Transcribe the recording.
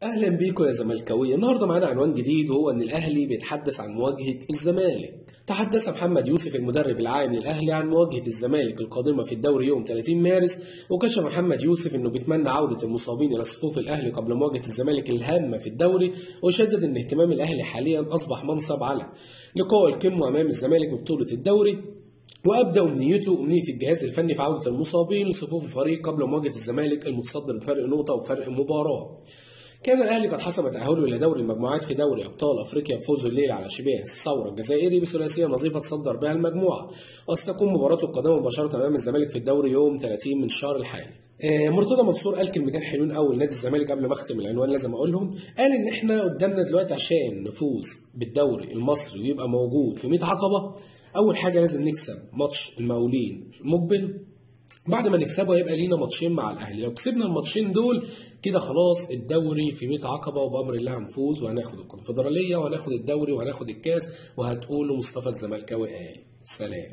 اهلا بيكم يا زملكاويه. النهارده معانا عنوان جديد، وهو ان الاهلي بيتحدث عن مواجهة الزمالك. تحدث محمد يوسف المدرب العام للاهلي عن مواجهة الزمالك القادمة في الدوري يوم 30 مارس، وكشف محمد يوسف انه بيتمنى عوده المصابين الى صفوف الاهلي قبل مواجهة الزمالك الهامة في الدوري، وشدد ان اهتمام الاهلي حاليا اصبح منصب على لقاء القمه امام الزمالك ببطولة الدوري، وابدا امنيته امنية الجهاز الفني في عوده المصابين لصفوف الفريق قبل مواجهة الزمالك المتصدر بفرق نقطة وفرق مباراة. كان الاهلي قد حسم تاهله الى دوري المجموعات في دوري ابطال افريقيا بفوزه الليلة على شبيه الثورة الجزائري بثلاثيه نظيفة تصدر بها المجموعة، وستكون مباراته القادمة مباشرة امام الزمالك في الدوري يوم 30 من الشهر الحالي. مرتضى منصور قال كلمتين حلوين قوي لنادي الزمالك قبل ما اختم العنوان لازم اقولهم. قال ان احنا قدامنا دلوقتي عشان نفوز بالدوري المصري ويبقى موجود في 100 عقبه، اول حاجة لازم نكسب ماتش المقاولين المقبل، بعد ما نكسبه هيبقى لينا ماتشين مع الاهلي، لو كسبنا الماتشين دول كده خلاص الدوري في 100 عقبه، وبامر الله هنفوز وهناخد الكونفدراليه وهناخد الدوري وهناخد الكاس، وهتقولوا مصطفى الزملكاوي قال. سلام.